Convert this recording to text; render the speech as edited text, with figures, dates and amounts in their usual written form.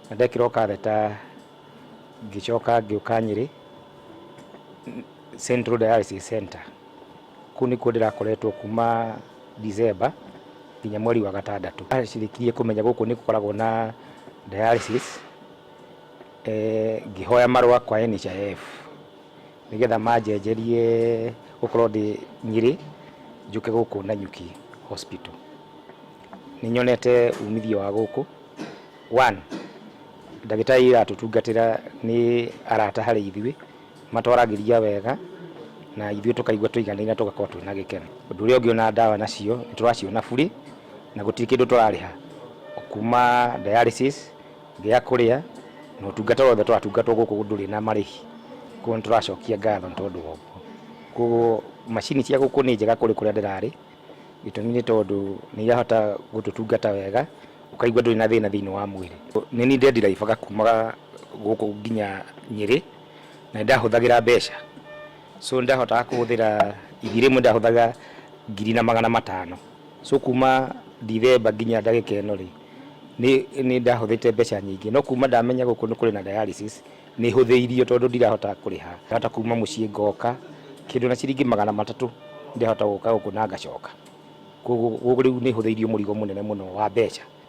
Na ndekĩrwo catheter ngĩcoka ngĩũka Nyĩrĩ Central Dialysis Center. Kũu nĩkuo ndĩrakoretwo kuma December nginya mweri wa gatandatũ. Ndacirĩkirie kũmenya gũkũ nĩ gũkoragwo na dialysis, ngĩhoya marũa kwa NHIF nĩgetha manjenjerie gũkorwo ndĩ Nyĩrĩ njũke gũkũ Nanyuki Hospital. Nĩ nyonete umithio wa gũkũ. One, ndagĩtarĩ iratũtungatĩra nĩ arata harĩ ithuĩ, matwaragĩria wega na ithuĩ tũkaigua tũiganĩire na tũgakorwo twĩna gĩkeno. Ũndũ ũrĩa ũngĩ ona ndawa nacio nĩ tũraciona burĩ na gũtirĩ kĩndũ tũrarĩha kuma dialysis, gĩa kũrĩa na ũtungata wothe tũratungatwo gũkũ ndũrĩ na marĩhi. Koguo nĩ tũracokia ngatho nĩ tondũ wa ũguo. Koguo macini cia gũkũ nĩ njega kũrĩ kũrĩa ndĩrarĩ, gĩtũmi nĩ tondũ nĩ irahota gũtũtungata wega, ũkaigua ndũrĩ na thĩna thĩinĩ wa mwĩrĩ. Nĩ niĩ ndendiraibaga kuma gũkũ nginya Nyĩrĩ na nĩ ndahũthagĩra mbeca, so nĩ ndahotaga kũhũthĩra ithi rĩmwe ndahũthagĩra 1500. So kuma Dithemba nginya ndagĩka ĩno rĩ, nĩ ndahũthĩrĩte mbeca nyingĩ, no kuma ndamenya gũkũ nĩ kũrĩ na dialysis nĩ hũthĩirio tondũ ndirahota kũrĩha. Ndahota kuma mũciĩ ngoka kĩndũ na ciringi 300 ndĩrahota gũka gũkũ na ngacoka. Koguo rĩu nĩ hũthĩirio mũrigo mũnene mũno wa mbeca.